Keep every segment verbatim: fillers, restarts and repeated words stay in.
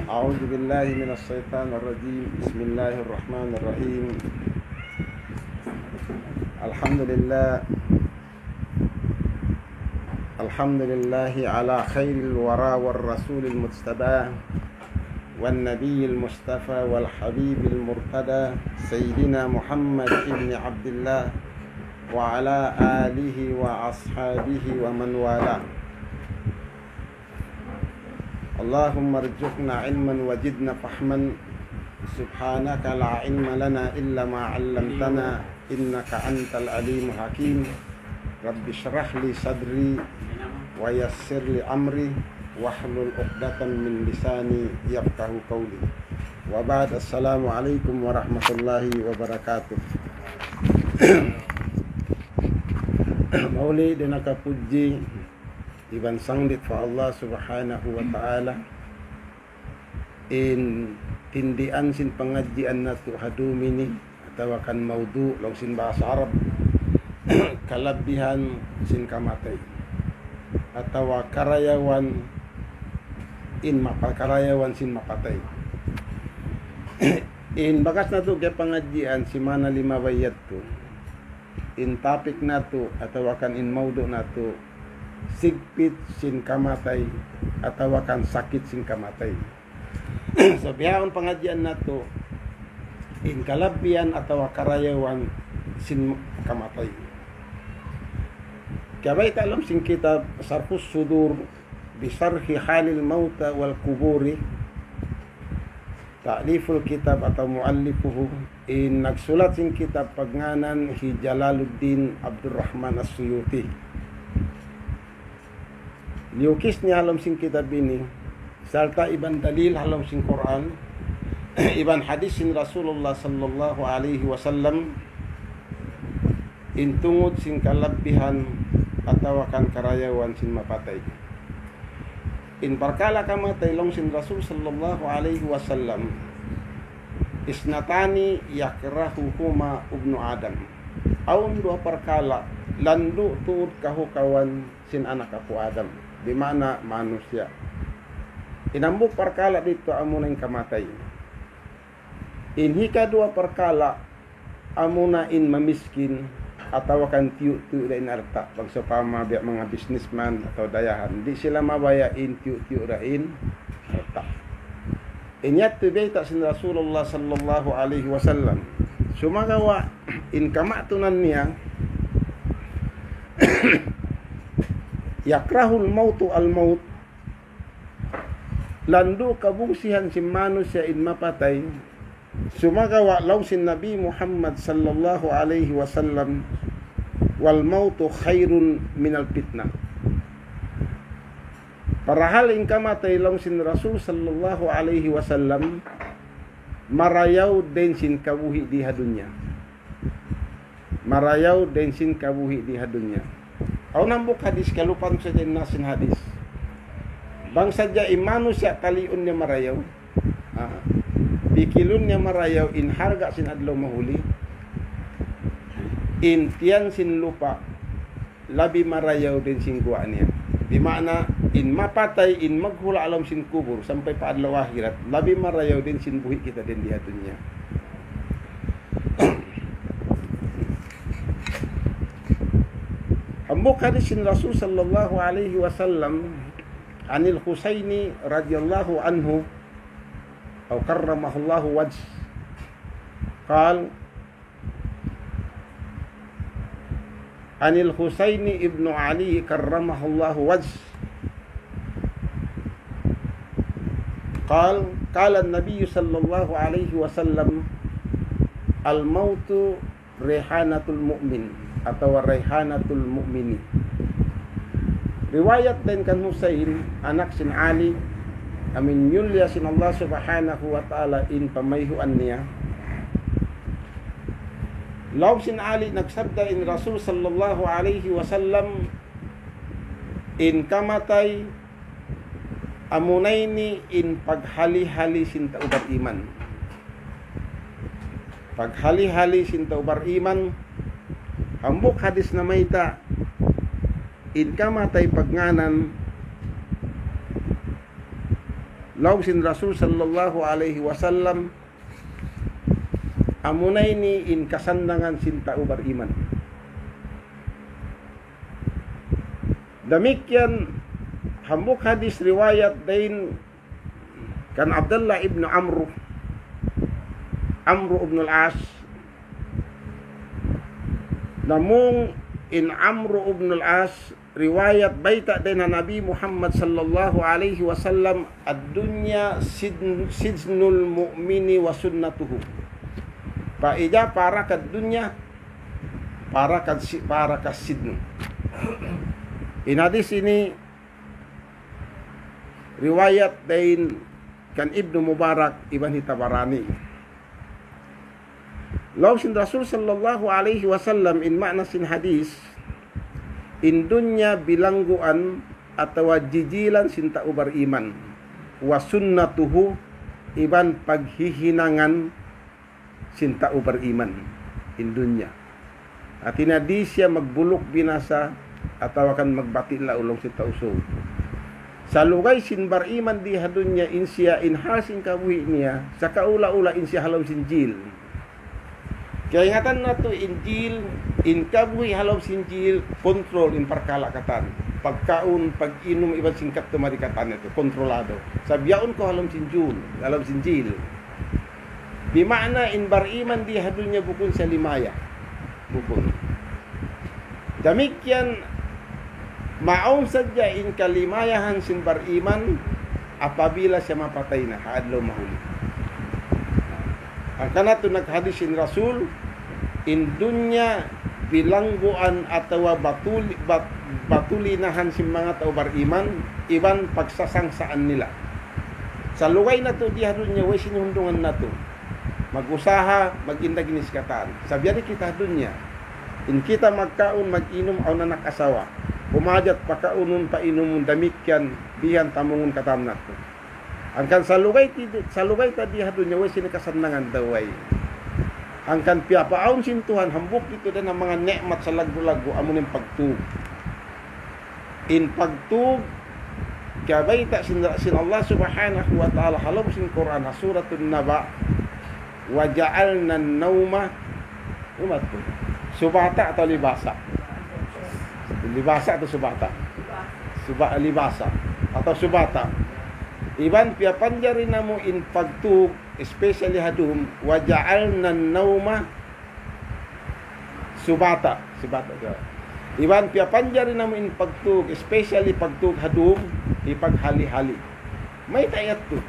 أعوذ بالله من الشيطان الرجيم. بسم الله الرحمن الرحيم. الحمد لله. الحمد لله على خير الورى والرسول المجتبى والنبي المصطفى والحبيب المرتضى سيدنا محمد بن عبد الله وعلى آله وأصحابه ومن والاه. اللهم ارزقنا علما وزدنا فهما. سبحانك لا علم لنا إلا ما علمتنا إنك أنت العليم الحكيم. رب اشرح لي صدري ويسر لي أمري واحلل عقدة من لساني يفقه قولي. وبعد، السلام عليكم ورحمة الله وبركاته. Mauli' dayn ha kapudji iban sanglit pa Allah Subhanahu wa Ta'ala, in tindian sin pangadjian natu' ha dum ini, atawa kan mawdu', laung sin bahasa Arab, kalabbihan sin kamatay, atawa karayawan in mapa-, karayawan sin mapatay. In bakas natu' kiyapangadjian simana limabay yadtu, in topic natu', atawa kan in mawdu' natu', sigpit sin kamatay, atawa kan sakit sin kamatay. So, bihaun pangadjian natu', in kalabbihan atawa karayawan sin kamatay. Kiyabayta' ha lawm sin kitab Sharhus Sudur bi Sharhi Halil Mawta wal Quburi, ta'liful kitab atawa muallifuhu, in nagsulat sin kitab pagngānan hi Jalaluddin Abdurrahman As-Suyuti. Liyukis niya ha lawm sin kitab ini, sarta' iban dalil ha lawm sin Qur'an, iban hadith sin Rasulullah sallallahu alayhi wasallam, in tungud sin kalabbihan atawa kan karayawan sin mapatay. In parkala' kamatay, laung sin Rasul sallallahu alayhi wasallam, اثنتان يكرههما ابن آدم. Awn duwa parkala', landu' tuud kahukawan sin anak apu' Adam, di' maana manusiya'. In hambuuk parkala' didtu amuna in kamatay. In hikaduwa parkala', amuna in mamiskin, atawa kan tiyu'-tiyu' da in alta'. Bang sawpama biya' manga businessman atawa dayahan, di' sila mabaya' in tiyu'-tiyu' da in alta'. In yadtu bayta' sin Rasulullah sallallahu alayhi wasallam. Sumagawa' in kamatunan niya, يكره الموت الموت, landu' kabungsihan sin manusiya' in mapatay. Sumagawa' laung sin Nabi Muhammad sallallahu alayhi wasallam, والموت خير من الفتنة. Parahal in kamatay, laung sin Rasul sallallahu alayhi wasallam, marayaw dayn sin kabuhi' di ha dunya. Marayaw dayn sin kabuhi' di ha dunya. Awn hambuuk hadith, kalupahan ku sadja in nas sin hadith. Bang sadja in manusiya' taliun niya marayaw, ah, pikilun niya marayaw in harga' sin adlaw mahuli, in tiyan sin lupa' labi marayaw dayn sin guwa' niya. Di' maana, in mapatay, in maghula' ha lawm sin kubul sampay pa adlaw akhirat, labi marayaw dayn sin buhi' kita dayn di ha dunya. Hambuuk hadith sin Rasul sallallahu alayhi wasallam, عن الحسين رضي الله عنه أو كرمه الله وجهه قال، عن الحسين بن علي كرمه الله وجهه قال، قال النبي صلى الله عليه وسلم: الموت ريحانة المؤمن, atawa ريحانة المؤمن. Riwayat dayn kan Husayn, anak sin Ali, amu in miyulliya sin Allah Subhanahu wa Ta'ala in pamayhuan niya. Laung sin Ali, nagsabda in Rasul sallallahu alayhi wasallam, in kamatay, amuna ini in paghali-hali sin tau bariman. Paghali-hali sin tau bariman. Hambuuk hadith namayta', in kamatay pagngānan, Laung sin Rasul sallallahu alayhi wasallam, amuna ini in kasannangan sin tau bariman. Damikkiyan hambuuk hadis riwayat dayn kan Abdullah ibn Amr, Amr ibn al-As. Namung in Amr ibn al-As riwayat bayta' dayn ha Nabi Muhammad sallallahu alayhi wasallam, الدنيا سجن، سجن المؤمن وسنته. Fa ija para ka dunya, para ka si-, para ka sidnu. In hadis ini riwayat dayn kan Ibnu Mubarak iban hi Tabarani. Laung sin Rasul sallallahu alayhi wasallam, in maana sin hadis, in dunya bilangguan atawa jijilan sin tau bariman, وسنته, iban paghihinangan sin tau bariman in dunya. Hati niya di' siya magbuluk binasa atawa kan magbati' laung sin Tausug. Salugay sin bariman di ha dunya in siya in hal sin kabuhi' niya, sakaula-ula in siya ha lawm sin jil. Kaingatan natu' in jil, in kabuhi' ha lawm sin jil, control in parkala' katan. Pagkaun, pag-inum, iban sin kadtu-mari katan natu', kontrolado. Sa' bihaun kaw ha lawm sin jil, ha lawm sin jil. Bima'na in bariman di ha dunya bukun siya limaya. Bukun. Damikkiyan, maawn sadja in kalimayahan sin bariman apabila siya mapatay na ha adlaw mahuli. Hangkan natu' naghadis in Rasul, in dunya bilangguan atawa batuli-, bat-, batulinahan sin manga tau bariman, iban pagsasangsaan nila. Salugay natu' di ha dunya, way sin hundungan natu'. Mag-usaha, mag-indaginis katan. Sa' biya' di kita ha dunya. In kita magkaun, mag-inum, awn anak asawa. Kumajat, pakaunun, painumun, damikkiyan, bihan, tamungun katan natu'. Hangkan salugay ti-, salugay ta di ha dunya, way sin kasannangan daw way. Hangkan piyapaawn sin Tuhan, hambuuk didtu dayn ha manga ni'mat salaggu'-laggu', amu in pagtug. In pagtug, kiyabayta' sin, sin Allah Subhanahu wa Ta'ala ha lawm sin Qur'an, ha Suratun Naba, وجعلنا النوم, umat ku, سباتا atawa لباسا? لباسا atawa سباتا? Suba-, لباسا atawa سباتا. Iban piyapanjari namu' in pagtug, especially ha dum, وجعلنا النوم سباتا, سباتا, ya. Iban piyapanjari namu' in pagtug, especially pagtug ha dum, hipaghali-hali. Mayta' yadtu?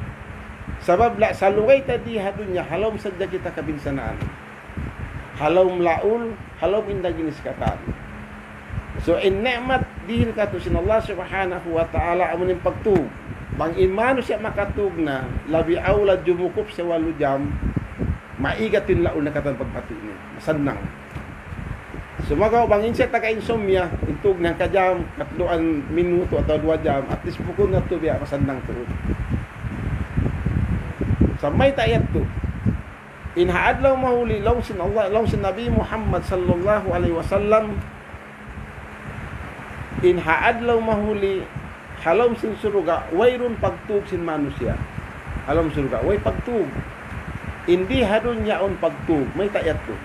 Sabab la salugay ta di ha dunya, ha lawm sadja kita kabinsanaan. Ha lawm laul, ha lawm indaginis katan. So, in ni'mat dihil katu' sin Allah Subhanahu wa Ta'ala amu in pagtug. Bang in manusiya' makatug na, labi awla jumukup siya walu jam, maigat in laul niya katan pagbati' niya. Masannang. Sumagawa' bang in siya taga insomnia, in tug niya hangka jam, katluan minuto atawa duwa jam, at least bukun na tu biya' masannang tuud. Sa' mayta' yadtu? In ha adlaw mahuli, laung sin Allah, laung sin Nabi Muhammad sallallahu alayhi wasallam, in ha adlaw mahuli, ha lawm sin surga', wayruun pagtug sin manusiya'. Ha lawm surga', way pagtug. In di ha dunya awn pagtug, mayta' yadtu?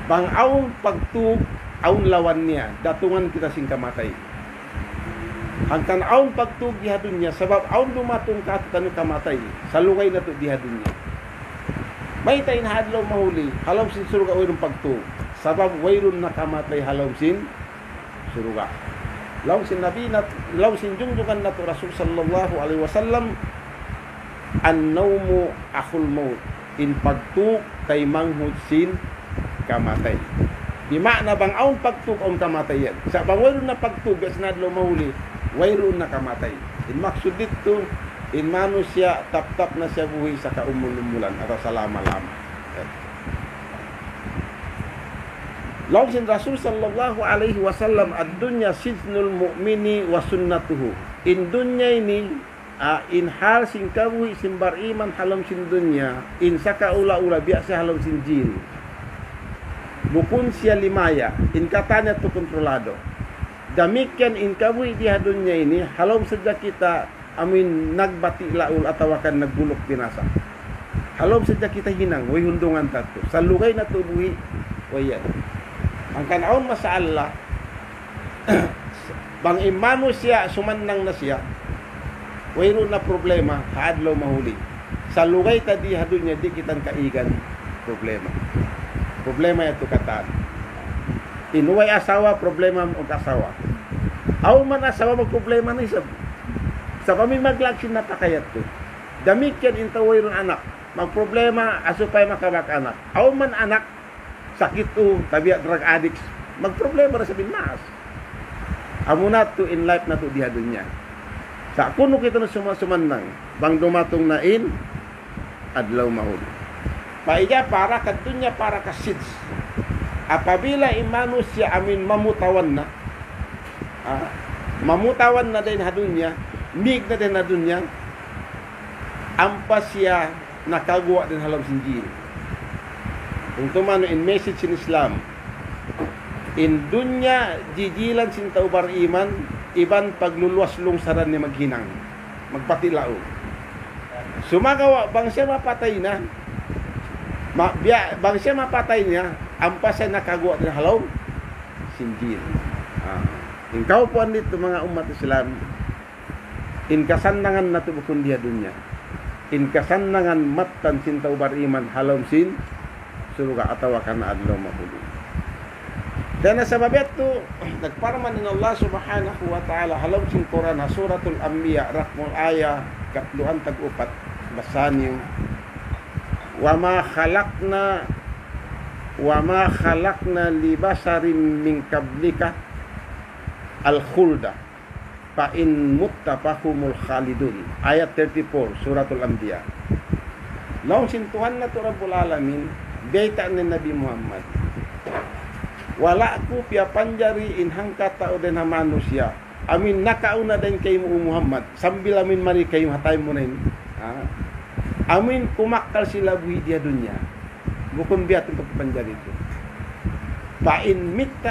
Bang awn pagtug, awn lawan niya, datungan kita sin kamatay. Hangkan awn pagtug di ha dunya, sabab awn dumatung kātu'niyu kamatay, salugay natu' di ha dunya. Mayta' in ha adlaw mahuli, ha lawm sin surga' wayruun pagtug, sabab wayruun nakamatay ha lawm sin surga'. Laung sin Nabi nat-, laung sin jungjungan natu' Rasul sallallahu alayhi wasallam, النوم أخو الموت. In pagtug taymanghud sin kamatay. Di' maana bang awn pagtug, awn kamatay yan. Sa' bang wayruun na pagtug, biya' sin adlaw mahuli, wayruun na kamatay. In maksud didtu, in manusiya' taptap na siya buhi' sa kaumul-umulan atawa salama-lama. Laung sin Rasul sallallahu alayhi wasallam, الدنيا سجن المؤمن وسنته. In dunya ini, ah, in hal sin kabuhi' sin bariman ha lawm sin dunya, in sakaula-ula biya' siya ha lawm sin jil. Bukun siya limaya, in katan niya tu kontrolado. Damikkiyan in kabuhi' di ha dunya ini, ha lawm sadja kita amuin nagbati' laul atawa kan nagbuluk binasa. Ha lawm sadja kita hinang, way hundungan ta yadtu. Salugay natu' buhi', way yan. Hangkan awn masalah, bang in manusiya' sumannang na siya, wayruun na problema, ha adlaw mahuli. Salugay ta di ha dunya, di' kita kaigan problema. Problema yadtu katan. In way asawa, problema mag-asawa. Awn man asawa, magproblema na isab. Sa' bang maglag sin napaka yadtu. Damikkiyan in tau wayruun anak. Magproblema, supaya makabak anak. Awn man anak, sakit u, tabiya' drug addicts. Magproblema na isab in maas. Amuna yadtu in life natu' di ha dunya. Sa' kunu' kita na suma-, sumannang. Bang dumatung na in adlaw mahuli. Paiga para ka dunya, para ka sins. Apabila in manusiya' amuin mamutawan na, ah, mamutawan na dayn ha dunya, mig na dayn ha dunya, ampa siya nakaguwa' dayn ha lawm sin jil. Kung tumanu in message sin Islam, in dunya jijilan sin tau bariman, iban pagluluwas lungsaran niya maghinang, magbati' laung. Sumagawa' bang siya mapatay na, ma-, biya', bang siya mapatay na, ampa siya nakaguwa' dayn ha lawm sin jil. Ah, in kaupuan didtu manga ummat Islam, in kasannangan natu' bukun di ha dunya. In kasannangan mattan sin tau bariman ha lawm sin surga' atawa kan adlaw mahuli. Dayn ha sabab yadtu, nagparman in Allah Subhanahu wa Ta'ala ha lawm sin Qur'an, ha Suratul Anbiya, rakmul ayah, katluan tag-upat, basahan niyu, وما خلقنا وما خلقنا لبشر من قبلك الخلد أفإن مت فهم الخالدون. Ayat thirty-four, Suratul Anbiya. Laung sin Tuhan natu' Rabbul Alamin, bayta' niya Nabi Muhammad, wala' ku piyapanjari in hangka tau dayn ha manusiya'. Amuin nakauna dayn kaymu, O Muhammad, sambil amuin mari kaymu ha time mu na ini. Ha? Amuin kumakkal sila buhi' di ha dunya. Bukun biya' ha yan in pagpanjari yadtu. فإن مت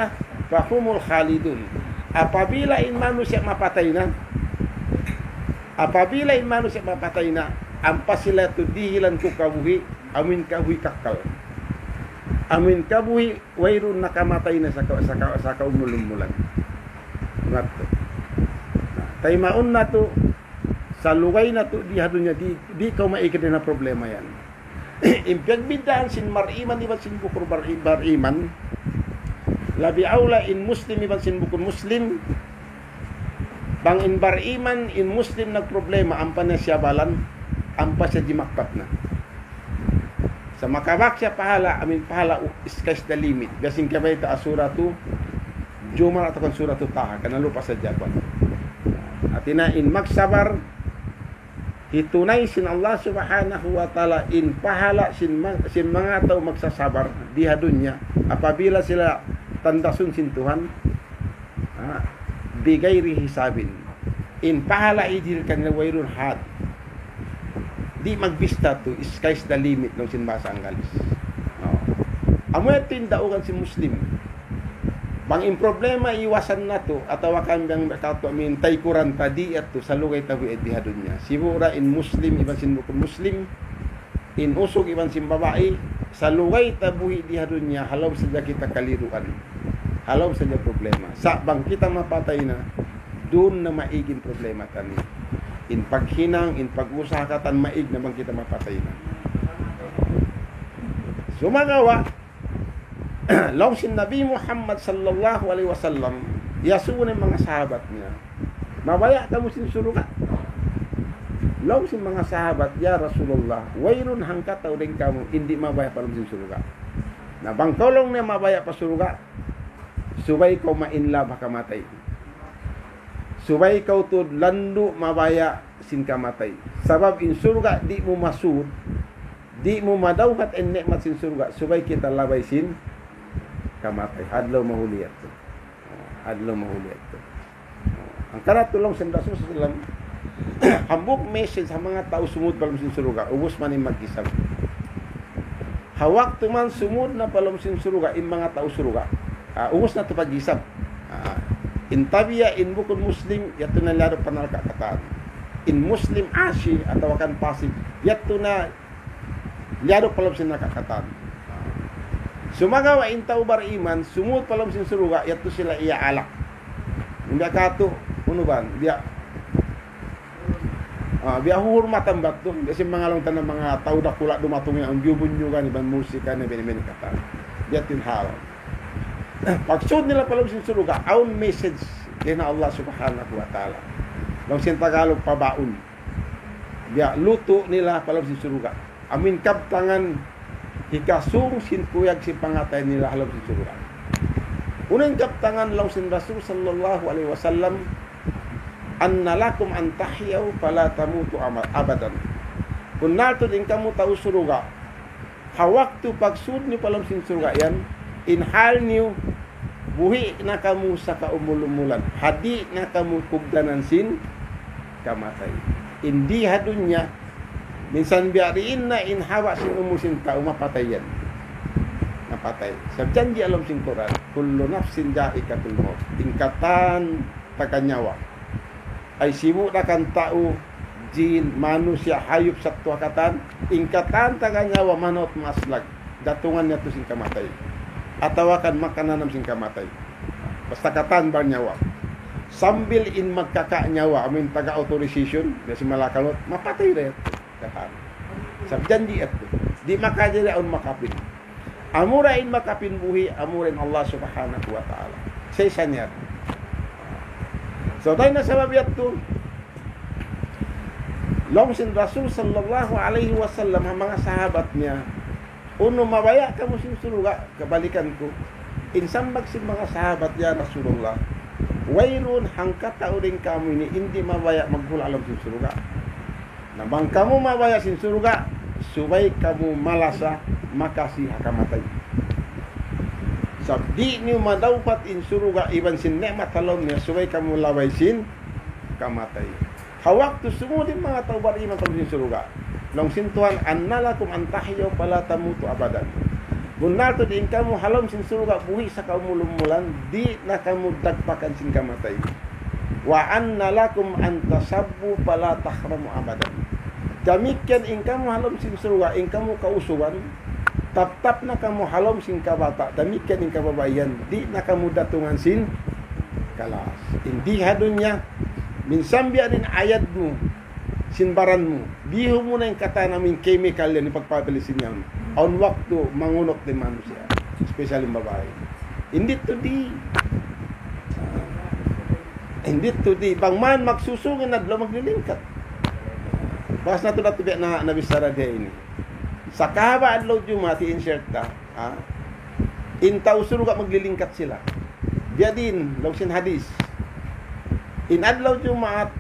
فهم الخالدون. Apabila in manusiya' mapatay na, apabila in manusiya' mapatay na, ampa sila yadtu dihilan ku kabuhi', amuin kabuhi' kakkal. Amuin kabuhi' wayruun na kamatay na sa ka-, sa ka-, sa kaumul-umulan. Ngadtu. Na, taymaun natu', salugay natu' di ha dunya, di', di' kaw maig dayn ha problema yan. In piyagbiddaan sin bariman iban sin bukun bari-, bariman, labi awla in Muslim iban sin bukun Muslim, bang in bariman, in Muslim nagproblema, ampa niya siyabalan, ampa siya jimakpat na. Sa' makabak siya pahala', amuin pahala', u-, sky's the limit. Biya' sin kabayta' ha Suratu Zumar atawa kan Suratu Taha, kanalupa sadja aku. Hāti niya in magsabar, hitunay sin Allah Subhanahu wa Ta'ala in pahala' sin ma-, sin manga tau magsasabar di ha dunya, apabila sila tandasun sin Tuhan, ha, بغير حساب. In pahala' hidihil kanila wayruun had. Di' magbista tu, sky's the limit, laung sin bahasa Anggalis. Oh. Amu yadtu in daugan sin Muslim. Bang in problema iwasan natu', atawa kan bang katu' amuin taykuran ta di' yadtu, salugay ta buhi' di ha dunya. Sibu' ra in Muslim, iban sin bukun Muslim, in usug iban sin babai, salugay ta buhi' di ha dunya, ha lawm sadja kita kaliruan. Ha lawm sadja problema. Sa' bang kita mapatay na, duun na maig in problema ta ini. In paghinang, in pag-usaha katan maig na bang kita mapatay na. Sumagawa', laung sin Nabi Muhammad sallallahu alayhi wasallam, iyasubu niya in manga sahabat niya, "Mabaya' kamu sin surga'?" Laung sin manga sahabat, "Ya Rasulullah, wayruun hangkatau dayn kamu in di' mabaya' pa lawm sin surga'." Na bang kaw, laung niya, mabaya' pa surga', subay kaw ma-in love ha kamatay. Subay kaw tuud landu' mabaya' sin kamatay. Sabab in surga' di' mu masud, di' mu madawhat in ni'mat sin surga', subay kita labay sin kamatay. Adlaw mahuli yadtu. Adlaw mahuli yadtu. Hangkan yadtu laung sin Rasul sallallahu alayhi wasallam, hambuuk message ha manga tau sumud pa lawm sin surga', ubus man in maghisab. Ha waktu man sumud na pa lawm sin surga' in manga tau surga', ah, ubus na tu paghisab. Ah, in tabiya', in bukun Muslim, yadtu na liyarap pa narka' katan. In Muslim asi atawa kan pasik, yadtu na liyaru' pa lawm sin narka' katan. Sumagawa' in tau bariman, sumud pa lawm sin surga', yadtu sila iyaalak. Biya' katu', unu ba yan, biya', ah, biya' huhurmatan bat tu, biya' sin manga laung ta na manga tau dakula' dumatung yan, biyu bunyugan, iban musika, iban ini katan. Biya' tin hal. Pagsud nila pa lawm sin surga', awn message dayn ha Allah Subhanahu wa Ta'ala. Laung sin Tagalog, pabaun. Biya' lutu' nila pa lawm sin surga'. Amu in kabtangan hikasūng sin kuyag sin pangatayan nila ha lawm sin surga'. Unu in kabtangan laung sin Rasul sallallahu alayhi wasallam, أن لكم أن تحيوا فلا تموتوا أبدا. Bunnal tuud in kamu tau surga', ha waktu pagsud niyu pa lawm sin surga' yan, in hal niyu, buhi' na kamu sakaumul-umulan. Ha di' na kamu kugdanan sin kamatay. In di ha dunya, minsan biya' diin na in haba' sin umul sin tau mapatay yan. Mapatay. Sabab janji' ha lawm sin Qur'an, كل نفس ذائقة الموت. In katan taga nyawa. Ay sibu' da kan tau, jin, manusiya', hayup, sattuwa katan, in katan taga nyawa manut maaslag, datungan niya tu sin kamatay. Atawa kan makananam sin kamatay. Basta katan barnyawa. Sambil in magkaka' nyawa, amu in taga authorization, biya' sin malakal maut, mapatay da yadtu. Katan. Sabab janji' yadtu. Di' makajari awn makapin. Amura in makapin buhi', amura in Allah Subhanahu wa Ta'ala. Sa' isa niya. So, dayn ha sabab yadtu, laung sin Rasul sallallahu alayhi wasallam ha manga sahabat niya, "Unu, mabaya' kamu sin surga'?" Kabalikan ku, in sambag sin manga sahabat, "Ya Rasulullah, wayruun hangkatau dayn kāmu' ini in di' mabaya' maghula' ha lawm sin surga'." Na bang kamu mabaya' sin surga', subay kamu malasa makasi ha kamatay. Sabab di' niyu madawpat in surga' iban sin ni'mat ha lawm niya, subay kamu labay sin kamatay. Ha waktu sumud in manga tau bariman pa lawm sin surga', laung sin Tuhan, أن لكم أن تحيوا فلا تموتوا أبدا. Bunnal tuud in kamu ha lawm sin surga' buhi' sakaumul-umulan, di' na kamu dagpakan sin kamatay. وأن لكم أن تشبوا فلا تهرموا أبدا. Damikkiyan in kamu ha lawm sin surga', in kamu kausugan, taptap na kamu ha lawm sin kabata', damikkiyan in kababaihan, di' na kamu datungan sin kalas. In di ha dunya, minsan biya' diin ayad mu, sin baran mu, bihun mu na in katan amu in chemical yan, in pagpapili sin yan. Awn waktu, mangunuk da in manusiya', especially in babai. Hindi tuud di. Hindi tuud di. Bang man magsusūng in adlaw, maglilingkat. Bahas natu' na tuud biya' na, nabichara di ha ini. Sakahaba' adlaw Jumaat, i-insert ta, ha? In tau surga' maglilingkat sila. Biya' diin, laung sin hadis. In adlaw Jumaat,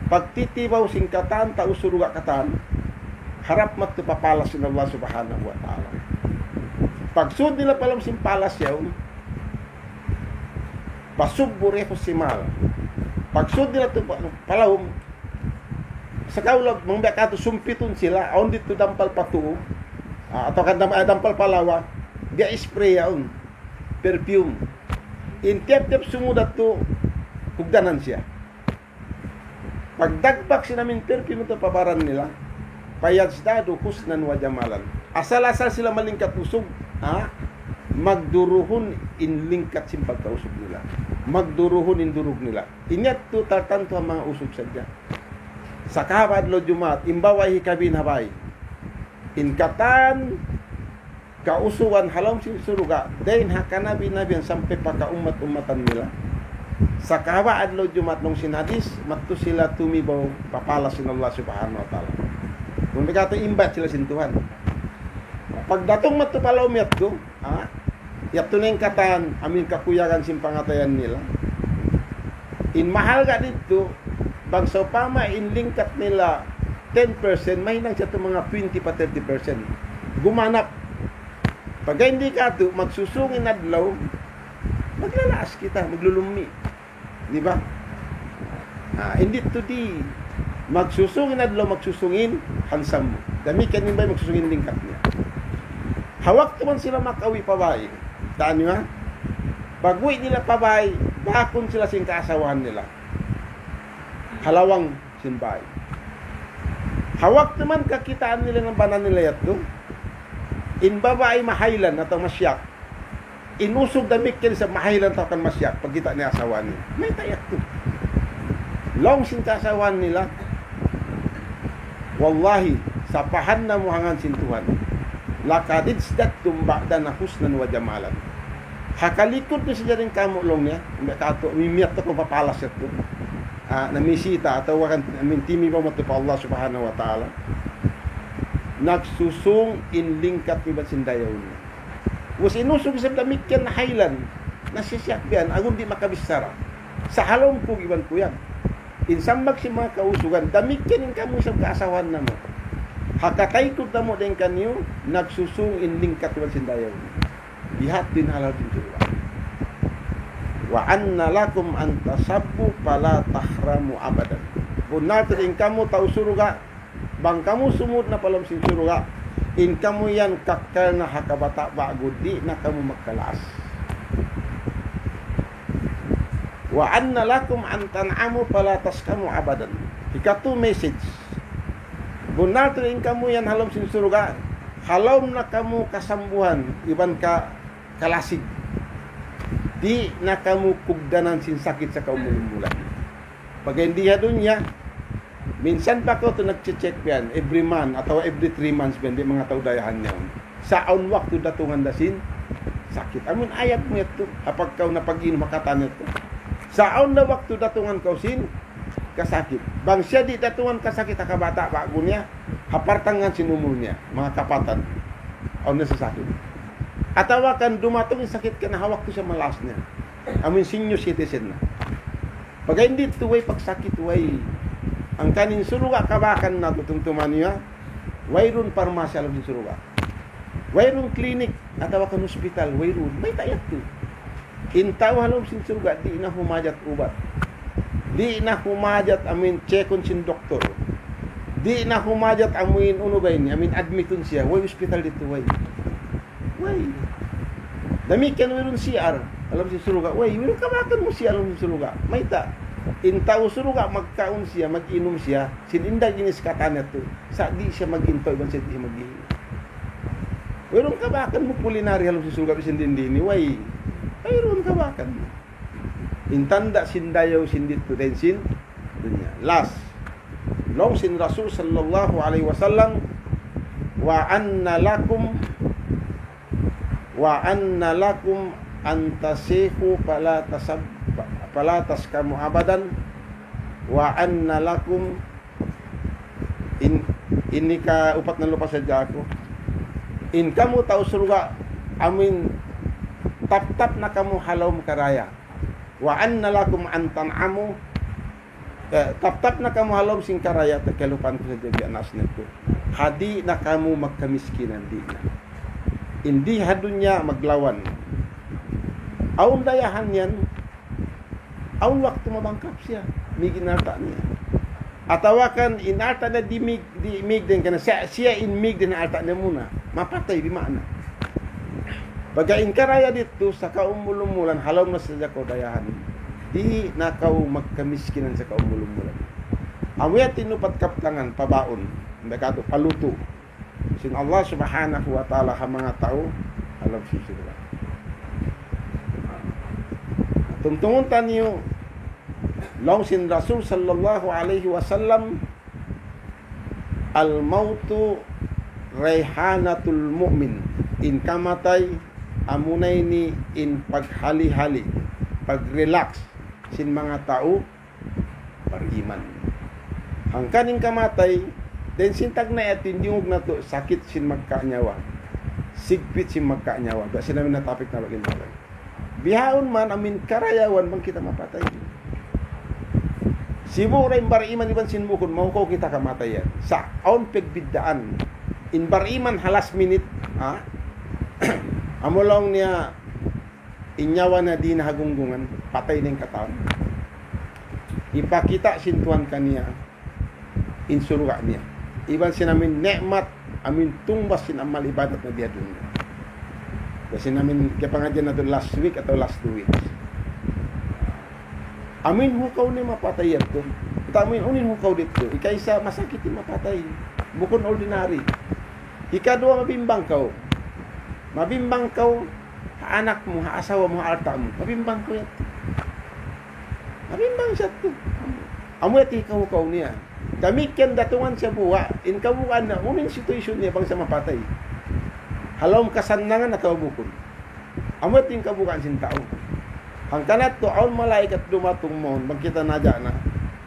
pagtitibaw sin katan tau surga' katan, harap madtu pa palas sin Allah Subhanahu wa Ta'ala. Pagsud nila pa lawm sin palas yaun, فتصب الريح الشمال. Pagsud nila tu pa, pa lawm, sakaula, mangbiya' katu' sumpitun sila, awn didtu dampal pa tuu, ah, atawa kan dam-, ah, dampal pa lawa, biya' spray yaun, perfume. In tiyap-tiyap sumud yadtu, kugdanan siya. Pagdagbak sin amu in perfume yadtu pa baran nila, فيزدادوا حسنا وجمالا. Asal-asal sila malingkat usug, ha? Magduruhun in lingkat sin pagkausug nila. Magduruhun in durug nila. Ini yadtu tartantu ha manga usug sadja. Sakahaba' adlaw Jumaat, in babai hikabin ha bay. In katan kausugan ha lawm sin surga', dayn ha kanabi-nabihan sampay pa kaummat-ummatan nila. Sakahaba' adlaw Jumaat laung sin hadis, madtu sila tumibaw pa palas sin Allah Subhanahu wa Ta'ala. Kung biya' katu' invite sila sin Tuhan. Pagdatung madtu pa lawm yadtu, ha? Yadtu na in katan, amu in kakuyagan sin pangatayan nila. In mahalga' didtu, bang sawpama in lingkat nila ten percent, mahinang siya tu manga twenty pa thirty percent. Gumanap. Pagga hindi katu', magsusūng in adlaw, maglalaas kita, maglulummi. Di ba? Ah, hindi tu di. Magsusūng in adlaw, magsusūng in handsome mu. Damikkiyan in bay, magsusūng in lingkat niya. Ha waktu man sila makauwi' pa bay. Taan niyu, ha? Pag-uwi' nila pa bay, bakun sila sin kaasawahan nila. Ha lawang sin bāy. Ha waktu man kakitaan nila in bana nila yadtu, in babai mahaylan atawa masiyak, in usug damikkiyan isab mahaylan atawa kan masiyak, pagkita' niya asawa niya. Mayta' yadtu? Laung sin kaasawahan nila, "Wallahi, sapahan namu' ha ngan sin Tuhan. لقد ازددتم بعدنا حسنا وجمالا." Ha kalikud niyu sadja dayn kamu laung niya, miyakatu, mimiyat aku papalas yadtu. Ah, namisita atawa kan, I mean, timibaw madtu pa Allah Subhanahu wa Ta'ala. Nagsusung in lingkat iban sin dayaw niya. Ubus in usug isab damikkiyan nahaylan, nasisiyak biyan, agun di' makabichara. Sa' ha lawm kug iban kuyag. In sambag sin manga kausugan, damikkiyan in kamu isab kaasawahan namu'. Ha kataykud namu' dayn kaniyu, nagsusung in lingkat iban sin dayaw niya. Biya' ha yan in halal sin surga'. وأن لكم أن تشبوا فلا تهرموا أبدا. Bunnal tuud in kamu tau surga', bang kamu sumūd na pa lawm sin surga', in kamu yan kakkal na ha kabata' ba'gu, di' na kamu magkalaas. وأن لكم أن تنعموا فلا تسقموا أبدا. Hikatu message. Bunnal tuud in kamu yan ha lawm sin surga', ha lawm na kamu kasambuhan, iban ka kalasig. Di' na kamu kugdanan sin sakit sa kaumul-umulan. Pagga in di ha dunya, minsan pa kaw tu nagche-check biyan, every month atawa every three months biyan, di' manga tau dayahan yaun. Sa' awn waktu datungan da sin sakit. Amun ayad mu yadtu, ha pagkaun na pag-inum ha katan yadtu. Sa' awn da waktu datungan kaw sin kasakit. Bang siya di' datungan kasakit ha kabata' ba'gu niya, ha partangahan sin umul niya, manga kapatan. Awn na siya sakit. Atawa kan dumatung in sakit kaniya ha waktu siya malaas niya. Amun senior citizen na. Pagga in di yadtu way pagsakit, way. Hangkan in surga' kabakan natu' tumtuman niya, wayruun parmasi ha lawm sin surga'. Wayruun klinik atawa kan hospital, wayruun. Mayta' yadtu? In tau ha lawm sin surga', di' na humajat ubat. Di' na humajat amuin check-un sin doktor. Di' na humajat amuin unu ba ini, amuin admitun siya. Way hospital didtu, way. Way. Damikkiyan wayruun C R ha lawm sin surga'. Way, wayruun kabakan mu C R ha lawm sin surga'. Mayta'? In tau surga', magkaun siya, mag-inum siya, sin inda ginis katan yadtu. Sa' di' siya mag-intaw', iban siya di' siya mag-ihi. Wayruun kabakan mu pulinari ha lawm sin surga' bisan dayn dini, way. Wayruun kabakan mu. In tanda' sin dayaw sin didtu dayn sin dunya. Last. Laung sin Rasul sallallahu alayhi wasallam, وأن لكم، وأن لكم أن تصيحوا فلا تسب-، فلا تسقموا أبدا، وأن لكم In, ini ka upat na lupa sadja aku. In kamu tau surga', amuin taptap na kamu ha lawm karaya. وأن لكم أن تنعموا, eh, taptap na kamu ha lawm sin karaya, ta kalupahan ku sadja biya' na asnat ku. Ha di' na kamu magkamiskinan, di' na. In di ha dunya maglawan. Awn dayahan yan, awn waktu mabangkrap siya, mīg in alta' niya. Atawa kan in alta' niya di' mīg, di' mīg dayn kaniya, siya, siya in mīg dayn ha alta' niya muna. Mapatay, bima'na. Pagga in karaya didtu, sa kaumul-umulan, ha lawm na sadja kaw dayahan. Di' na kaw magkamiskinan sa kaumul-umulan. Amu yan in upat kabtangan, pabaun. Hangkan katu', palutu' sin Allah Subhanahu wa Ta'ala ha manga tau ha lawm sin surga'. Tumtumun taniyu, laung sin Rasul sallallahu alayhi wasallam, الموت ريحانة المؤمن. In kamatay, amuna ini in paghali-hali, pag-relax sin manga tau bariman. Hangkan in kamatay, dayn sin tagna' yadtu in diyungug natu', sakit sin magkanyawa. Sigpit sin magkanyawa. Biya' sin amin na topic na bagi na. Bihaun man amuin karayawan bang kita mapatay. Sibu' da in bariman iban sin bukun, mahukaw kita kamatayan. Sa' awn pagbiddaan. In bariman ha last minute, ha? Amu laung niya, in nyawa niya di' na ha gunggungan, patay na in katān. Hipakita' sin Tuhan kaniya in surga' niya. Iban sin amuin ni'mat, amuin tungbas sin amal ibadat niya di ha dunya. Biya' sin amuin kapangadjian natu' last week atawa last two weeks. Amuin hukaw niya mapatay yadtu. Tamu in unu in hukaw didtu. Ikaisa, masakit in mapatay. Bukun ordinary. Hikaduwa, mabimbang kaw. Mabimbang kaw ha anak mu, ha asawa mu, ha alta' mu. Mabimbang kaw yadtu. Mabimbang siya yadtu. Amu yadtu in hikahukaw niya. Damikkiyan datungan siya buga', in kabugaan niya, unu in situation niya bang siya mapatay. Ha lawm kasannangan atawa bukun. Amu yadtu in kabugaan sin tau. Hangkan yadtu, awn malaikat dumatung mawn, bang kita naja' na.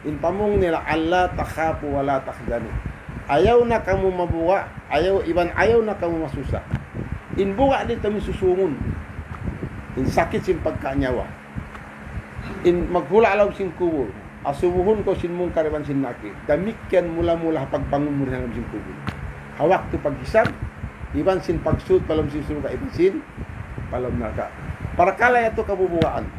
In pamung nila, "ألا تخافوا ولا تحزنوا." Ayaw na kamu mabuga', ayaw, iban ayaw na kamu masusa. In buga' didtu amu in susungun. In sakit sin pagkanyawa. In maghula' ha lawm sin kubul. Asubuhun kaw sin Munkar iban sin Nakir. Damikkiyan mula-mula ha pagbangun mu dayn ha lawm sin kubul. Ha waktu paghisab, iban sin pagsud pa lawm sin surga', iban sin pa lawm narka'. Parkala' yadtu kabubugaan.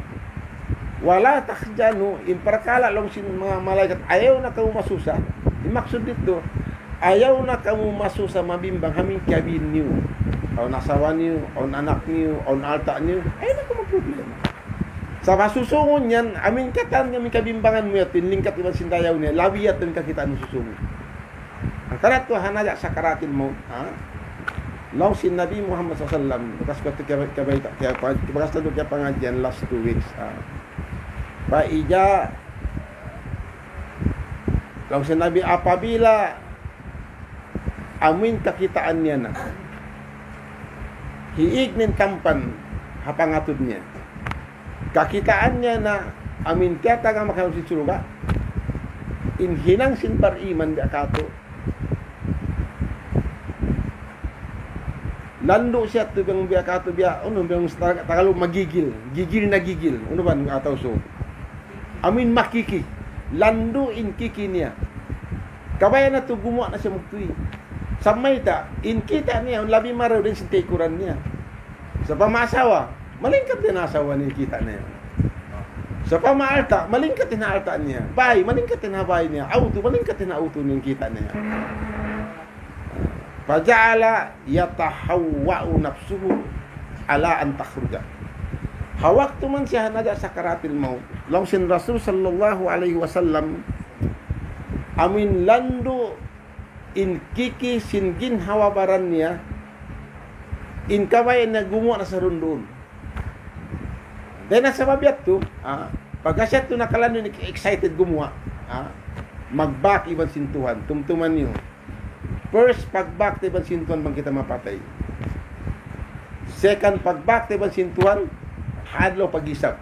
ولا تحزنوا, in parkala' laung sin manga malaikat, ayaw na kamu masusa. In maksud didtu, ayaw na kamu masusa mabimbang ha amu in kiyabin niyu. Awn asawa niyu, awn anak niyu, awn alta' niyu. Ayaw na kamu problema. Sabab susungun yan, amu in katan, amu in kabimbangan mu yadtu, in lingkat iban sin dayaw niya, labi yadtu in kakitaan mu susungun. Hangkan yadtu ha naja' sakaratil mawt, ha? Laung sin Nabi Muhammad sallallahu alayhi wasallam, bakas ku yadtu kiya-, kiyabayta', kiya-, bakas ku yadtu kiyapangadjian last two weeks, ha? فإذا, laung sin Nabi, apabila amu in kakitaan niya na, hiig na in tampan ha pangatud niya. Kakitaan niya na amu in tiyatagama kaniya sin surga'. In hinang sin bariman biya' katu'. Landu' siya tu bang biya' katu' biya', unu, bang sa Tagalog magigil. Gigil na gigil. Unu ba in ataw so? Amu in makiki. Landu' in kiki niya. Kabaya' na tu gumuwa' na siya magtuy. Sa' mayta', in kita' niya, labi marayaw dayn sin taykuran niya. Sawpama asawa, malingkat in asawa niya kita' niya. Sawpama alta', malingkat in alta' niya. Bay, malingkat in bay niya. Auto, malingkat in auto niya kita' niya. فجعل يتهوأ نفسه على أن تخرج. Ha waktu man siya naja' sakaratil mawt, laung sin Rasul sallallahu alayhi wasallam, amu in landu' in kiki sin ginhawa-baran niya, in kabaya' niya gumuwa' na sa duun-duun. Dayn ha sabab yadtu, ah, pagka siya tu nakalandu' in excited gumuwa', ah, magbak iban sin Tuhan, tumtuma niyu. First, pagbak ta iban sin Tuhan bang kita mapatay. Second, pagbak ta iban sin Tuhan, ha adlaw paghisab.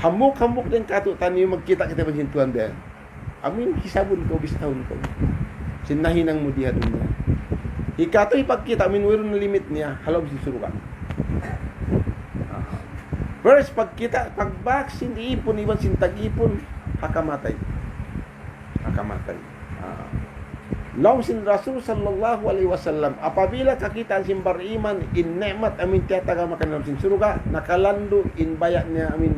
Hambuuk-hambuuk dayn kātu'niyu magkita' kita iban sin Tuhan biya' yan. Amu in hisabun kaw, bistahun kaw sin nahinang mu di ha dunya. Hikatu, hipagkita' amu in wayruun na limit niya, ha lawm sin surga'. First, pagkita', pagbak sin ipun, iban sin tag-ipun, ha kamatay. Ha kamatay. Ah. Laung sin Rasul sallallahu alayhi wasallam, apabila kakitaan sin bariman in ni'mat amu in tiyatagama kaniya ha lawm sin surga', nakalandu' in baya' niya amu in,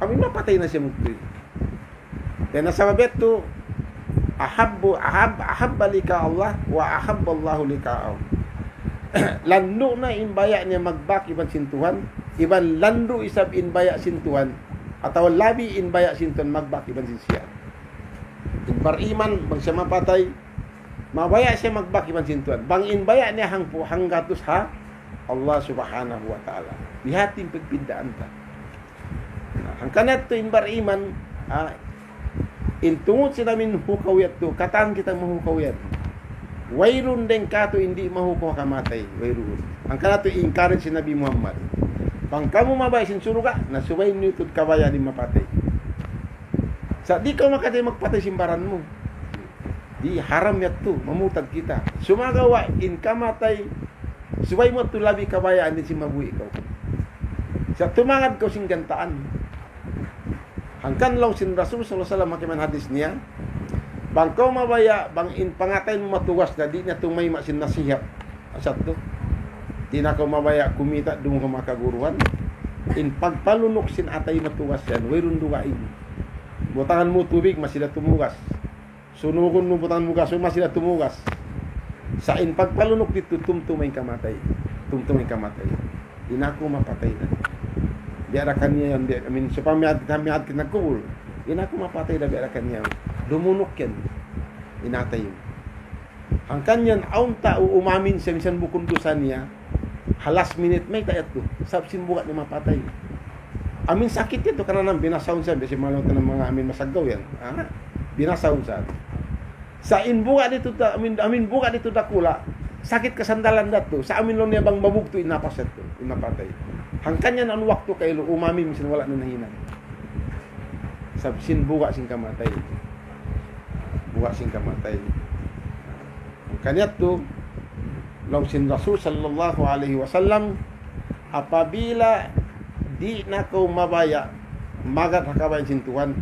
amu in mapatay na siya magtuy. Dayn ha sabab yadtu, أحب، أحب، أحب لقاء الله وأحب الله لقاءه. Landu' na in baya' niya magbak iban sin Tuhan, iban landu' isab in baya' sin Tuhan, atawa labi in baya' sin Tuhan magbak iban sin siya. In bariman, bang siya mapatay, mabaya' siya magbak iban sin Tuhan. Bang in baya' niya hangpu', hanggatus ha Allah Subhanahu wa Ta'ala. Bihadtu in pagbiddaan ta. Na, hangkan yadtu in bariman, ah, in tungud sin amu in hukaw yadtu, katan kita mahukaw yan. Wayruun dayn kātu' in di' mahukaw ha kamatay, wayruun. Hangkan yadtu in karin sin Nabi Muhammad. Bang kamu mabaya' sin surga', na subay niyu tuud kabaya' di' mapatay. Sa' di' kaw makatay magpatay sin baran mu. Di' haram yadtu, mamutag kita. Sumagawa' in kamatay, subay mu tuud labi kabayaan dayn sin mabuhi' kaw. Sa' tumangad kaw sin gantaan. Hangkan laung sin Rasul sallallahu alayhi wasallam, ha kaibanan hadis niya, bang kaw mabaya', bang in pangatayan mu matugas na, di' na tumayma' sin nasihat. Asat tu. Di' na kaw mabaya' kumita' duun ha manga kaguruhan. In pagpalunuk sin atay matugas yan, wayruun dugaing. Butangan mu tubig, masi da tumugas. Sunugun mu, butangan mu gasu', masi da tumugas. Sa' in pagpalunuk didtu, tumtuma in kamatay. Tumtuma in kamatay. Di' na aku mapatay na. Biya' da kaniya yan, biya', I mean, sawpama miyaad kita, miyaad kita ha kubul. In aku mapatay da biya' da kaniya. Dumunuk yan. In atay mu. Hangkan yan, awn tau umamin siya minsan bukun dusa niya. Ha last minute, mayta' yadtu. Sabab sin buga' niya mapatay. Amin sakit yadtu, karna' nang binasahun siya, biya' sin manga laung ta na manga amin masaggaw yan. Ha? Binasahun siya. Sa' in buga' ditu da, amin, amin buga' ditu dakula', sakit kasandalan da tu, sa' amin laung niya bang mabugtu' in napas yadtu, in mapatay. Hangkan yan awn waktu kailu umamin minsan wala' na nahinang. Sabab sin buga' sin kamatay. Buga' sin kamatay. Hangkan yadtu, laung sin Rasul sallallahu alayhi wasallam, apabila di' na kaw mabaya', magad ha kabayaan sin Tuhan,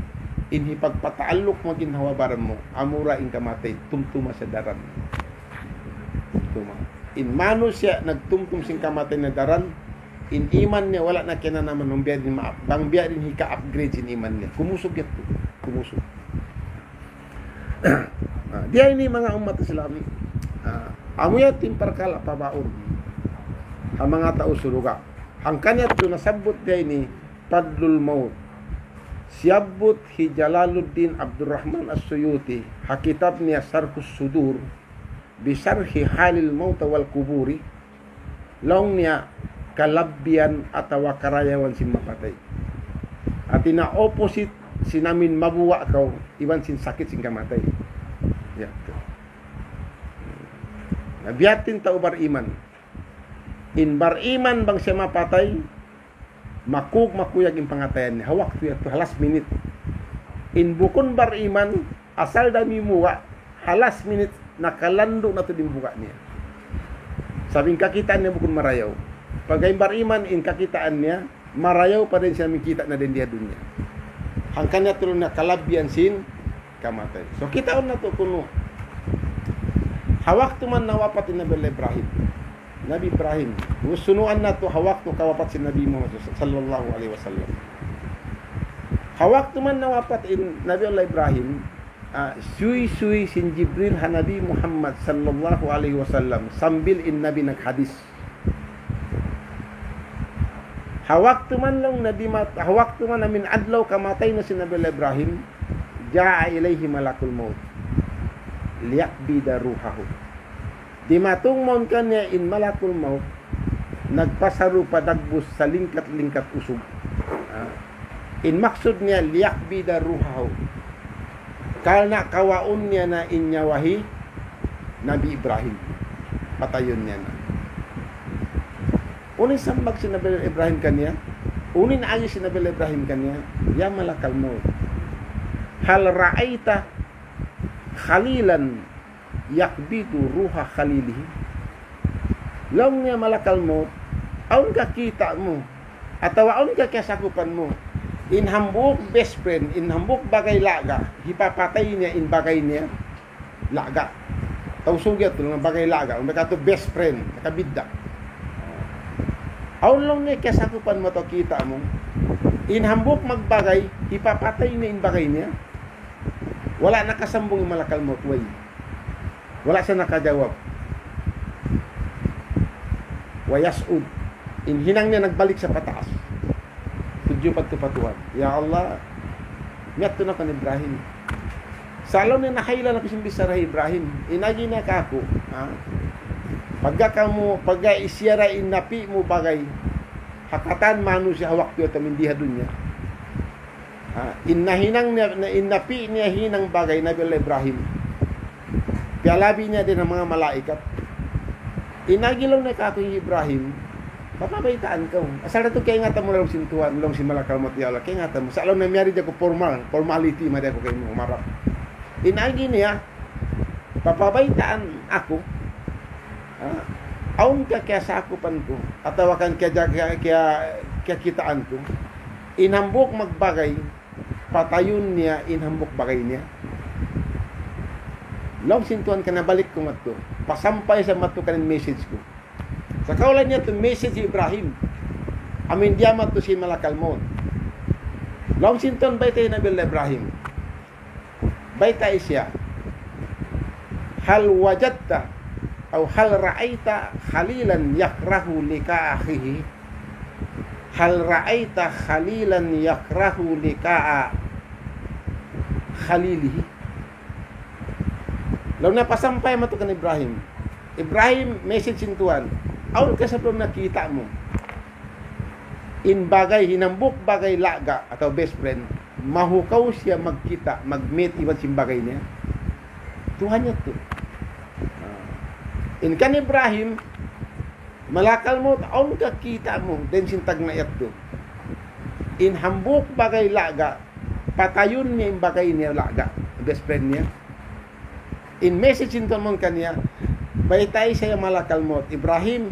in hipagpataalluk mu in hawa baran mu, amura in kamatay, tumtuma sa daran. Tumtuma. In manusiya' nagtumtum sin kamatay na daran, in iman niya wala' na kinanaman, bang biya' diin ma-, bang biya' diin hika-upgrade sin iman niya. Kumusug yadtu. Kumusug. Ah, di' ini manga ummat Islami. Ah, amu yan in parkala' pabaun ha manga tau surga'. Hangkan yadtu nasabbut di' ini fadlul maut. Siyabbut hi Jalaluddin Abdurrahman As-Suyuti ha kitab niya Sharhus Sudur bi sharhi halil mauta wal kuburi. Laung niya, kalabbihan atawa karayawan sin mapatay. Hati niya opposite sin amin mabuga' kaw, iban sin sakit sin kamatay. Ya. Na biya' ha yan in tau bariman. In bariman bang siya mapatay, makug-, makuyag in pangatayan niya. Ha waktu yadtu, ha last minute. In bukun bariman, asal da mimuga', ha last minute, nakalandu' na tuud in buga' niya. Sabab in kakitaan niya bukun marayaw. Pagga in bariman, in kakitaan niya, marayaw pa dayn sin amin kita' na dayn di ha dunya. Hangkan yadtu laung niya kalabbihan sin kamatay. So, kitaun natu' kunu'. Ha waktu man nawapat in Nabi Allah Ibrahim. Nabi Ibrahim. Sunuan natu' ha waktu kawapat sin Nabi Muhammad sallallahu alayhi wasallam. Ha waktu man nawapat in Nabi Allah Ibrahim, ah, suysuy sin Jibril ha Nabi Muhammad sallallahu alayhi wasallam sambil in Nabi naghadis. Ha waktu man laung Nabi mat-, ha waktu man amin adlaw kamatay na sin Nabi Allah Ibrahim, جاء إليه ملك الموت ليقبض روحه. Dimatung mawn kaniya in malakul maut, nagpasarupa dagbus salingkat-lingkat usug. Ah. In maksud niya, ليقبض روحه. Karna' kawaun niya na in nyawa hi Nabi Ibrahim. Patayun niya na. Unu in sambag sin Nabi Ibrahim kaniya? Unu in agi sin Nabi Ibrahim kaniya? يا ملك الموت، هل رأيت خليلا يقبض روح خليله؟ Laung niya malakal maut, awn ka kita' mu, atawa awn ka kiyasakupan mu, in hambuuk best friend, in hambuuk bagay laga', hipapatay niya in bagay niya laga'. Tausug yadtu, laung bagay laga', umbay katu' best friend, nakabidda'. Awn laung niya kiyasakupan mu atawa kita' mu, in hambuuk magbagay, hipapatay niya in bagay niya. Wala' nakasambung in malakal maut, way. Wala' siya nakajawab. ويصعد. In hinang niya nagbalik siya pataas. Tudju pa tu pa Tuhan. Ya Allah, miyadtu na kan Ibrahim. Sa' laung niya nahaylan aku sin bichara hi Ibrahim. In agi niya kāku', ha? Pagga kamu, pagga siya ra in napi' mu bagay ha katan manusiya' ha waktu yadtu amu in di ha dunya. Ha, in nahinang niya, na, in napi' niya hinang bagay Nabi Allah Ibrahim. Piyalabi niya dayn ha manga malaikat. In agi laung niya kāku' hi Ibrahim, papabaytaan kaw. Asal da tu kaingatan mu laung sin Tuhan, laung sin malakal maut, ya Allah, kaingatan mu. Sa' laung niya miyari da aku formal, formality, mari aku kaymu umarap. In agi niya, papabaytaan aku, ha, awn ka kiyasakupan ku, atawa kan kiya-, kiya-, kiya-, kiyakitaan ku, in hambuuk magbagay, patayun niya in hambuuk bagay niya. Laung sin Tuhan kaniya balik kaw madtu, pasampay sa madtu kaniya in message ku. Sa' kaula niya tu message hi Ibrahim. Amu in diyā madtu sin malakal maut. Laung sin Tuhan baytai hi Nabi Allah Ibrahim. Baytai siya. هل وجدت أو هل رأيت خليلا يكره لقاء أخيه؟ هل رأيت خليلا يكره لقاء خليله. Laung niya, pasampay mu tuud kan Ibrahim. Ibrahim, message sin Tuhan. Awn ka sa' nakita' mu in bagay, hinambuuk bagay la'ga' atawa best friend, mahukaw siya magkita', mag-meet iban sin bagay niya. Tuhan niya tu. Ah. In kan Ibrahim, malakal maut, awn ka kita' mu, dayn sin tagna' yadtu. In hambuuk bagay la'ga', patayun niya in bagay niya la'ga', best friend niya. In message sin Tuhan mawn kaniya, baytai sa ya malakal maut, Ibrahim,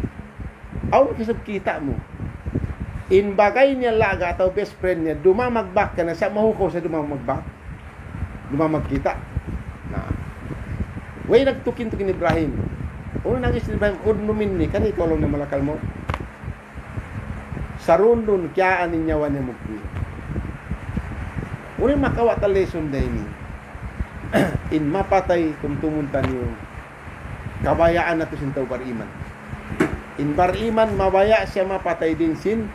awn ka isab kita' mu. In bagay niya la'ga' atawa best friend niya, dumamagbak kaniya, sa' mahukaw sa' dumamagbak, dumamagkita'. Na. Way nagtukin-tukin Ibrahim. Unu in agi sin Ibrahim, udnu minni, kari kaw laung niya malakal maut. Sarundun kiyaan in nyawa niya mugbi. Unu in makawa' ta lesson dayn ini? In mapatay, tumtumun taniyu, kabayaan natu' sin tau bariman. In bariman, mabaya' siya mapatay dayn sin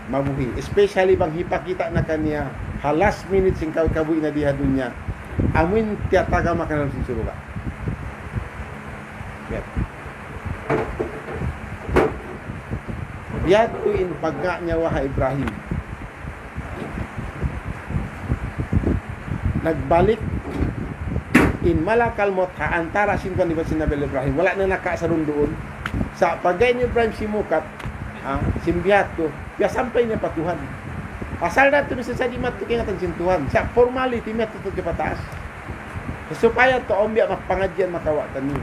mabuhi'. Especially bang hipakita' na kaniya ha last minute sin kaw-, kabuhi' niya di ha dunya, amuin tiyatagama kaniya sin surga'. Yan. Yadtu in pagga' nyawa ha Ibrahim. Nagbalik in malakal maut ha antara' sin Tuhan iban sin Nabi Ibrahim. Wala' na nakasarun duun. Sa' pagga' in Ibrahim simukat, ha, sin biya' yadtu, piyasampay niya pa Tuhan. Asal da tu bisa sa' di' madtu kaingatan sin Tuhan. Sa' formality, miyadtu tu di pataas. Supaya tu awn biya' magpangadjian makawa' taniyu.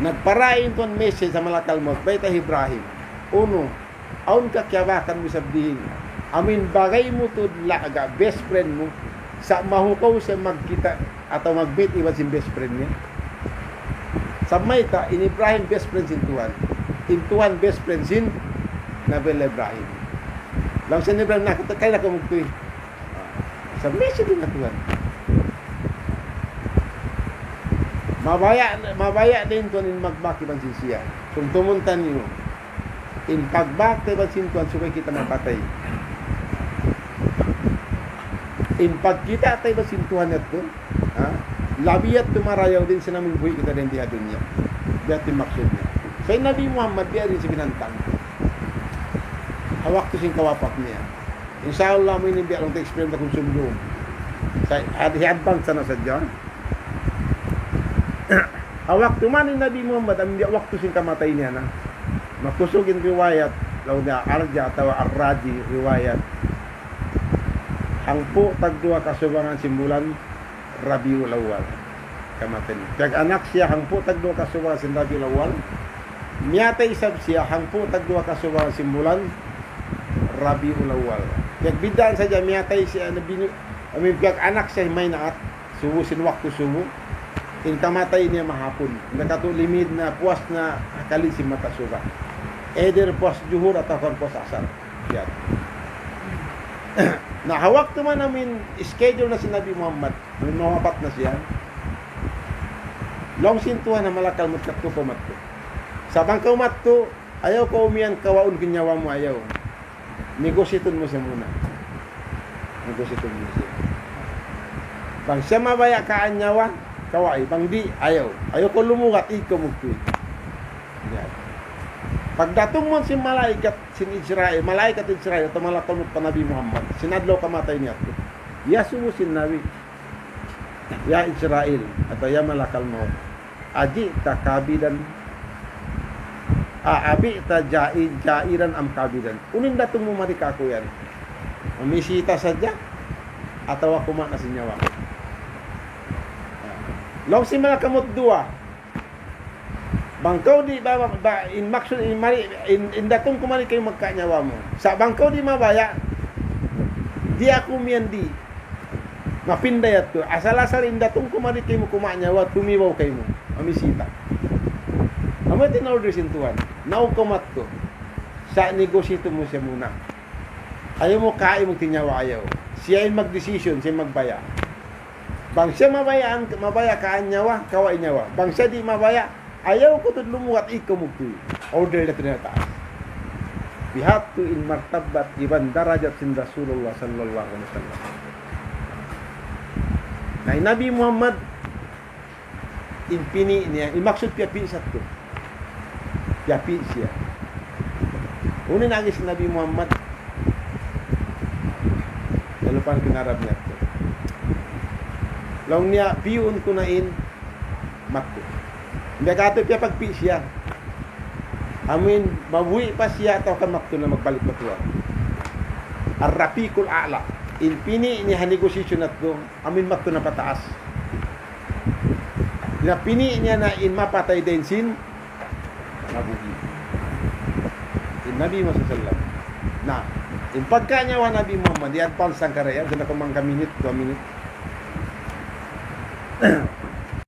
Nagparain tuud message ha malakal maut, baytai Ibrahim. Unu, awn ka kiyabakan mu isab diin. Amuin bagay mu tuud la'ga' best friend mu, sa' mahukaw siya magkita' atawa mag-meet iban sin best friend niya. Sa' mayta', in Ibrahim best friend sin Tuhan. In Tuhan best friend sin Nabi Allah Ibrahim. Laung sin Ibrahim, na, kay na kamu tuwi. Sa' message na Tuhan. Mabaya', mabaya' dayn Tuhan in magbak iban sin siya. Tumtumun taniyu. In pagbak ta iban sin Tuhan subay kita mapatay. In pagkita' ta iban sin Tuhan yadtu, ha? Labi yadtu marayaw dayn sin amuin buhi' kita dayn di ha dunya. Biya' yadtu in maksud niya. Sa' in Nabi Muhammad, biya' diin siya binantang. Ha waktu sin kawapat niya. Insya Allah, amu ini biya' laung ta explain ta kunsum duun. Sa', ad-, hi-advance na sadja. Ha waktu man in Nabi Muhammad, amu in biya' waktu sin kamatay niya na. Makusug in riwayat, laung niya arja atawa arraji riwayat. Hangpu' tagduwa kasubangan sin bulan Rabiul Awwal. Kamatay niya. Piyag-anak siya hangpu' tagduwa kasubangan sin Rabiul Awwal. Miyatay isab siya hangpu' tagduwa kasubangan sin bulan Rabiul Awwal. Piyagbiddaan sadja miyatay siya, na binu-, I mean, piyag-anak siya maynaat, subu sin waktu subu. In kamatay niya mahapun. Nakatu limid na puas na ha kalid sin mata suga. Either puas Juhur atawa kan puas Asar. Yan. Na ha waktu man amuin schedule na sin Nabi Muhammad, amuin mawapat na siya. Laung sin Tuhan ha malakal maut, kadtu kaw madtu. Sa' bang kaw madtu, ayaw kaw umiyan kawaun in nyawa mu, ayaw. Negositun mu siya muna. Negositun mu siya. Bang siya mabaya' kawa' in nyawa, kawai. Bang di', ayaw. Ayaw kaw lumugat, ikaw magtuy. Yan. Pagdatung mawn sin malaikat sin Israil, malaikat Israil, atawa malakal maut pa Nabi Muhammad, sin adlaw kamatay niya yadtu. Iyasubu sin Nabi, "Ya Israil," atawa, "Ya malakal maut, أجئت قابضا، أ-، أجئت زائرا أم قابضا." Unu in datung mu mari kāku' yan? Mamisita sadja? Atawa kumawa' na sin nyawa? Laung sin malakal maut duwa, bang kaw di' ba, ba, ba, in maksud, in mari, in, in datung ku mari kaymu magkawa' nyawa mu. Sa' bang kaw di' mabaya', di' aku umiyan di'. Mapinda yadtu. Asal-asal in datung ku mari kaymu kumawa' nyawa, tumibaw kaymu. Mamisita. Amu yadtu in order sin Tuhan. Naug kaw madtu. Sa' negosito mu siya muna. Ayaw mu kawa' in nyawa, ayaw. Siya in magdesisyon, siya in magbaya'. Bang siya mabaya', mabaya' kawa' in nyawa, kawa' in nyawa. Bang siya di' mabaya', ayaw kaw tuud lumugat, ikaw magtuy. Order na tuud ha taas. Bihadtu in martabat iban darajat sin Rasulullah sallallahu alayhi wasallam. Ay Nabi Muhammad, in pini' niya, in maksud piyapi' sa tu. Piyapi' siya. Unu in agi sin Nabi Muhammad? Lalu pan kinarab niya tu. Laung niya, piyuun ku na in matu. Biya' katu' piyapagpi' siya. Amin, mabuhi' pa siya atawa kan matu na magbalik pa tuwan. Ar-Rafiqul A'la. In pini' niya ha negosasyon natu', amin matu na pataas. Na pini' niya na in mapatay dayn sin mabuhi'. In Nabi Muhammad sallallahu alayhi wasallam. Na, in pagkanyawa Nabi Muhammad, i-advance hangka dayn, sila kumang ka minute, duwa minute.